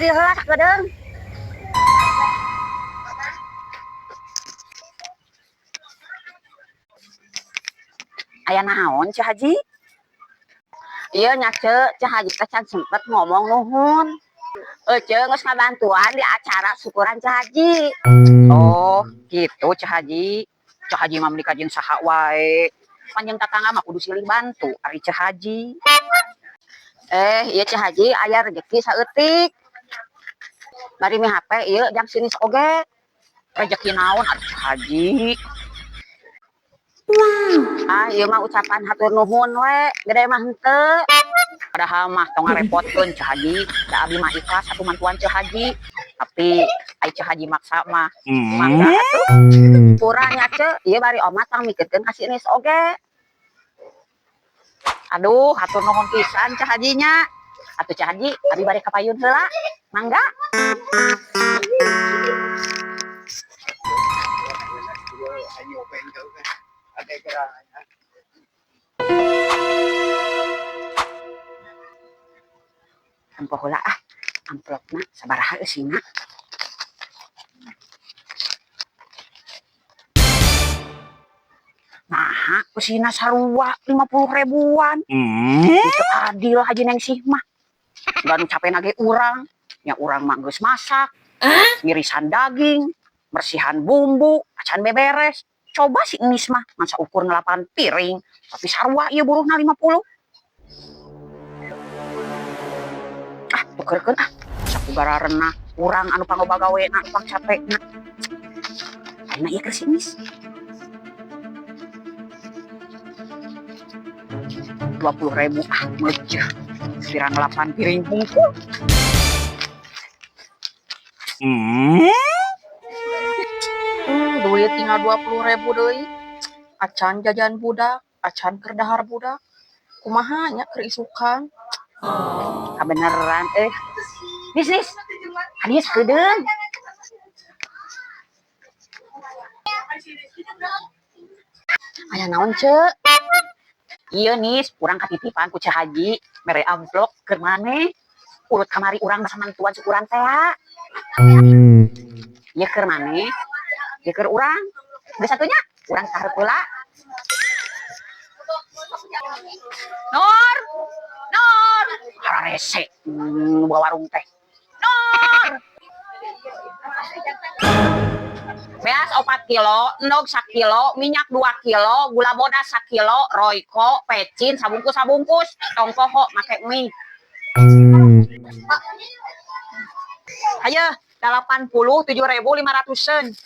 Ka dieu heula sakedeung. Aya naon, Ceu Haji? Ieu nya, Ceu, Ceu Haji teh can sempet ngomong nuhun. Ece geus ngabantuan di acara syukuran Ceu Haji. Oh, gitu, Ceu Haji. Ceu Haji mah meuni jeung saha wae. Panjang tatangga mah kudu silih bantu ari Ceu Haji. Eh, ieu Ceu Haji aya rezeki saeutik. Bari mi HP ieu jang si Nis oge. Rezeki naon ari, Ceu Haji? Ah, ieu mah ucapan hatur nuhun we, gede mah henteu. Padahal mah tong ngarepotkeun, Ceu Haji, da abi mah ikhlas atuh mantuan Ceu Haji. Tapi ai Ceu Haji maksa mah, mangga atuh. Pura nya, Ceu, ieu bari omat tang mikirkeun ka si Nis oge. Aduh, hatur nuhun pisan, Ceu Haji nya. Atuh, Ceu Haji, abi bade ka payun heula. Mangga. Tempo heula ah, amplopna sabaraha eusina? Naha eusina sarua 50 ribuan? Itu adil Haji Nengsih mah. Da nu capek ge urang, nya urang mah geus masak, ngirisan daging, bersihan bumbu, acan beberes. Coba si Enis mah masa ukur ngelapan piring, tapi sarua ieu buruhna 50. Ah, tukerkeun ah. Saku gararena urang anu pangloba gawena, pang capekna. Ayeuna ieu keur si Enis. 20 ribu ah, mejeh. Pirang ngelapan piring hungkul. Duit tinggal 20 ribu deui. Acan jajan budak, acan keur dahar budak. Kumaha nya keur isukan? Kabeneran eh. Nis, Nis. Ka dieu sakedeung. Aya naon, Ceu? Ieu, Nis, urang katitipan ku Ceu Haji, mere amplop keur maneh. Urut kamari urang basa mantuan syukuran teh. Ieu keur maneh, ieu keur urang. Geus atuh nya, urang ka hareup heula. Nur! Nur! Hararese buka warung teh. Nur! Beas 4 kilo, endog sakilo, minyak 2 kilo, gula bodas sakilo, Royco, pecin, sabungkus sabungkus, tong poho make mie. Ayo, 87.500-an.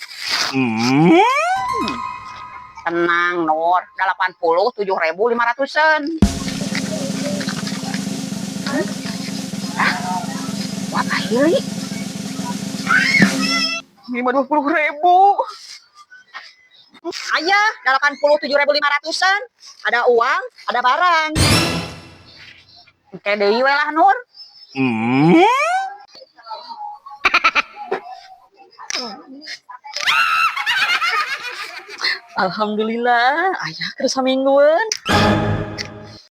Tenang, Nur, 87.500-an. Ah, wah, kahili. Lima 20 ribu. Ayo, 87.500-an. Ada uang, ada barang. Oke deui we lah, Nur. Alhamdulillah, aya keur samingguan.